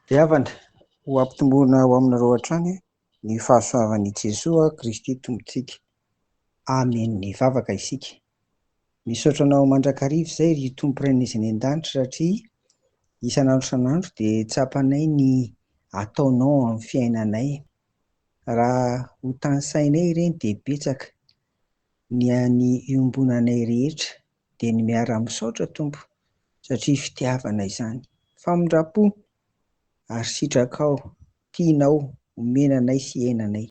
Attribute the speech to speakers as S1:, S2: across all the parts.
S1: Ry havana, ho ampitomboina ho aminareo hatrany ny fahasoavan'i Jesoa Kristy Tompontsika. Amen. Hivavaka isika. Misaotra Anao mandrakariva izay ry Tompo Rainay izay any an-danitra satria isan'andro isan'andro dia tsapanay ny ataonao amin'ny fiainanay. Raha ho tanisainay ireny dia betsaka ny an'ny iombonanay rehetra dia ny miara-misaotra Tompo satria fitiavana izany. Famindram-po ary sitrakao, tianao omena anay sy iainanay.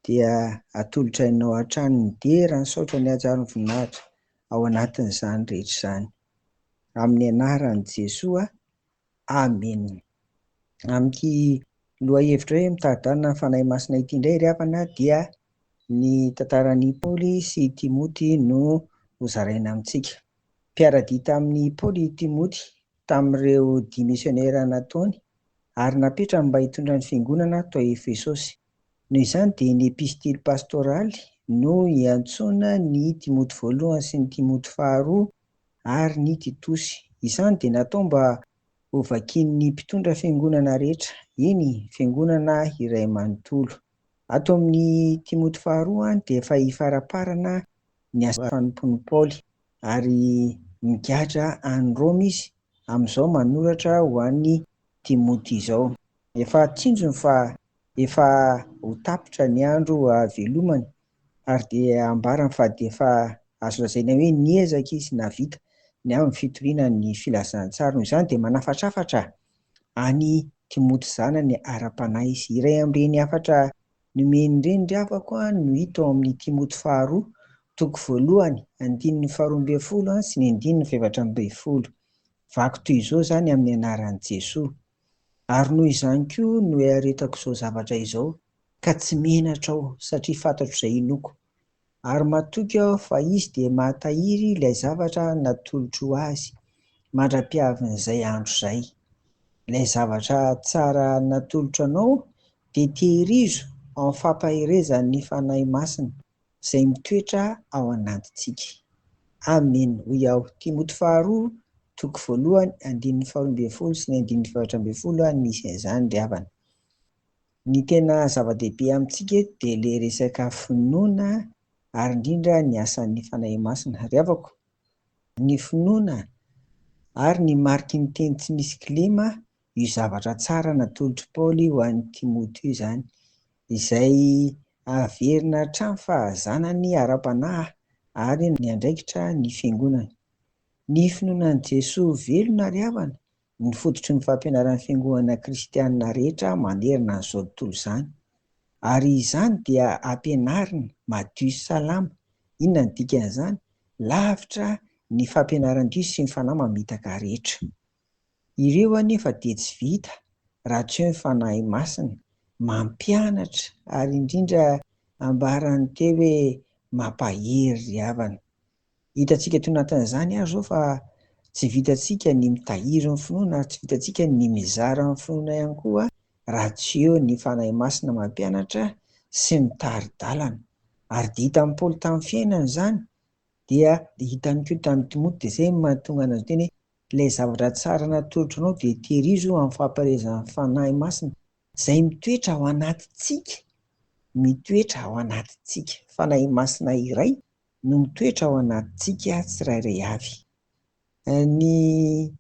S1: Dia atolotra anao hatrany ny dera, ny saotra, ny haja ary ny voninahitra ao anatin'izany rehetra izany. Amin'ny anaran'i Jesoa, Amena. Amin'ity lohahevitra hoe mitari-dalana ny Fanahy Masina ity indray ry havana dia ny tantaran'i Paoly sy i Timoty no hozaraina amintsika. Mpiara-dia tamin'i Paoly i Timoty tamin'ireo dia misionera nataony ary napetrany mba hitondra ny fiangonana tao Efesosy. Noho izany dia ny epistily pastoraly no iantsoana ny Timoty voalohany sy ny Timoty faharoa ary ny Titosy. Izany dia natao mba hovakian'ny mpitondra fiangonana rehetra, eny, fiangonana iray manontolo. Ato amin'ny Timoty faharoa dia efa hifaraparana ny asa fanompoan'i Paoly, ary migadra any Roma izy amin'izao manoratra ho an'i Timoty izao. Efa tsinjony fa efa ho tapitra ny andro hahavelomany ary dia ambarany fa dia efa azo lazaina hoe niezaka izy nahavita ny amin'ny fitoriana ny filazantsara. Noho izany dia manafatrafatra an'i Timoty zanany ara-panahy izy. Iray amin'ireny hafatra nomeny ireny ry havako no hita ao amin'ny Timoty faharoa, toko voalohany, andininy faharoa ambin'ny folo sy ny andininy fahefatra ambin'ny folo. Vaky toy izao izany amin'ny anaran'i Jesoa. Ary noho izany koa no iaretako izao zavatra izao, ka tsy menatra aho, satria fantatro izay inoako. Ary matoky aho fa Izy dia mahatahiry ilay zavatra natolotro ho Azy, mandra-piavin'izay andro izay. Ilay zavatra tsara natolotro anao dia tehirizo ao amin'ny fampaherezan'ny Fanahy Masina, izay mitoetra ao anatintsika. Amen, hoy aho. Timoty faharoa, toko voalohany, andininy faharoa ambin'ny folo sy ny andininy fahaefatra ambin'ny folo no misy an'izany ry havana. Ny tena zava-dehibe amintsika eto dia ilay resaka finoana ary indrindra ny asan'ny Fanahy Masina. Ry havako, ny finoana ary ny mariky ny teny tsy misy kilema io zavatra tsara natolotr'i Paoly ho an'i Timoty io izany, izay averina hatramin'ny fahazanany ara-panahy ary niandraikitra ny fiangonana. Ny finoana an'i Jesoa velona ry havana no fototry ny fampianaran'ny fiangonana kristiana rehetra manerana an'izao tontolo izany. Ary izany dia ampianarina madio sy salama. Inona no dikan'izany? Lavitra ny fampianaran-diso sy ny fanahy mamitaka rehetra. Ireo anefa dia tsy vita raha tsy eo ny Fanahy Masina mampianatra ary indrindra ambarany teo hoe mampahery ry havana. Hitantsika tao anatin'izany ary izao fa tsy vitantsika ny mitahiry ny finoana ary tsy vitantsika ny mizara ny finoana ihany koa raha tsy eo ny Fanahy Masina mampianatra sy mitari-dalana. Ary dia hitan'i Paoly tamin'ny fiainany izany, dia hitany koa tamin'i Timoty, dia izay no mahatonga anazy miteny hoe Ilay zavatra tsara natolotro anao dia tehirizo amin'ny fampaherezan'ny Fanahy Masina izay mitoetra ao anatintsika, mitoetra ao anatintsika. Fanahy Masina iray no mitoetra ao anatintsika tsirairay avy. Ny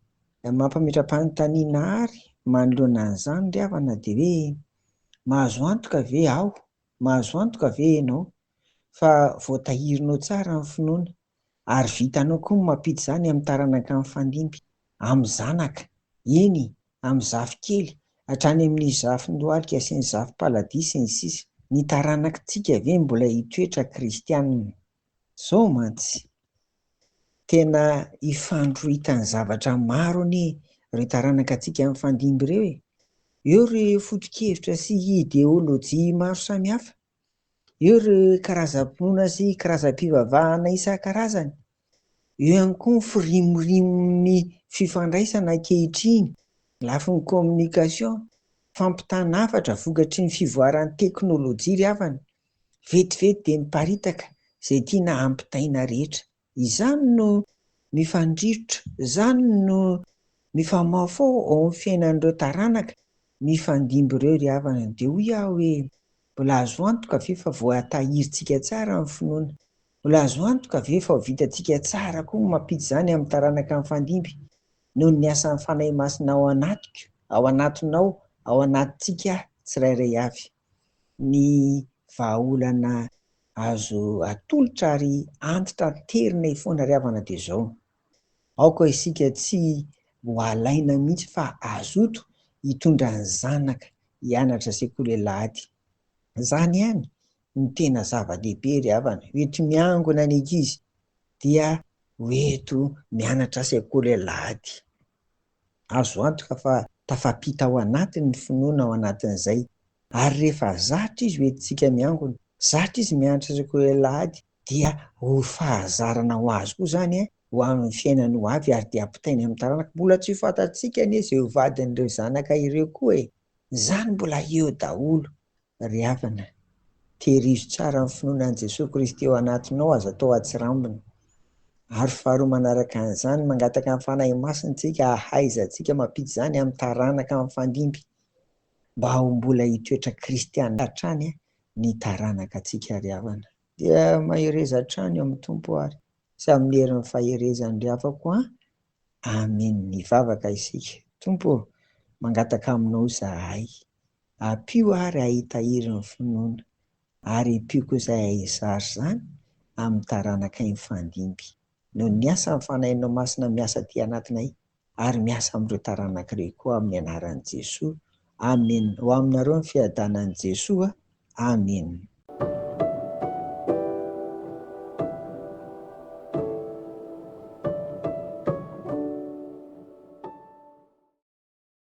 S1: mampametra-panontaniana àry manoloana an'izany ry havana dia hoe, mahazo antoka ve aho, mahazo antoka ve ianao fa voatahirinao tsara ny finoana ary vitanao koa ny mampita izany amin'ny taranaka mifandimby, amin'ny zanaka, eny, amin'ny zafikely, hatrany amin'ny zafin-dohalika sy ny zafim-paladia sy ny sisa Ny taranakitsika ve mbola hitoetra kristianina? Zao mantsy, tena ifandrohitan'ny zavatra maro anie ireo taranakatsika mifandimby ireo e! Eo ireo foto-kevitra sy ideolojia maro samihafa, Eo ireo karazam-pinoana sy karazam-pivavahana isan-karazany. Eo ihany koa ny firimorimon'ny fifandraisana ankehitriny, lafiny communication, fampitana hafatra vokatry ny fivoaran'ny teknolojia ry havana. Vetivety dia miparitaka izay tiana hampitaina rehetra. Izany no mifandrirotra, izany no mifamahofaho ao amin'ny fiainan'ireo taranaka. mifandimby ireo ry havana. Dia hoy aho hoe, mbola azo antoka ve fa voatahirintsika tsara ny finoana? Mbola azo antoka ve fa ho vitantsika tsara koa ny mampita izany amin'ny taranaka mifandimby noho ny asan'ny Fanahy Masina ao anatiko, ao anatinao, ao anatintsika tsirairay avy? Ny vahaolana azo atolotra ary antitranterina foana ry havana dia izao, aoka isika tsy ho alaina mihitsy fa hazoto hitondra ny zanaka hianatra sekoly alahady. Izany ihany no tena zava-dehibe ry havana, ho eto miangona ny ankizy dia ho eto mianatra sekoly alahady. Azo antoka fa tafapita ao anatiny ny finoana ao anatin'izay ary rehefa zatra izy ho entintsika miangona, zatra izy mianatra sekoly alahady dia ho fahazarana ho azy koa izany ho amin'ny fiainany ho avy ary dia ampitainy amin'ny taranaka. Mbola tsy ho fantatsika anie izay ho vadin'ireo zanaka ireo koa e! Izany mbola eo daholo. Ry havana, tehirizo tsara ny finoana an'i Jesoa Kristy ao anatinao, aza atao atsirambina. Ary faharoa manaraka an'izany, mangataka ny Fanahy Masina isika hahaizantsika mampita izany amin'ny taranaka mifandimby, mba ho mbola hitoetra kristiana hatrany ny taranaka antsika ry havana. Dia mahereza hatrany ao amin'ny Tompo ary sy amin'ny herin'ny faherezany ry havako an! Amen. Hivavaka isika. Tompo ô, mangataka aminao izahay. Ampio ary hahitahiry ny finoana, ary ampio koa izahay hahizary izany amin'ny taranakay mifandimby. Noho ny asan'ny Fanahinao Masina miasa aty anatinay ary miasa amin'ireo taranaka ireo koa amin'ny anaran'i Jesoa. Amen. Ho aminareo ny fiadanan'i Jesoa. Amen.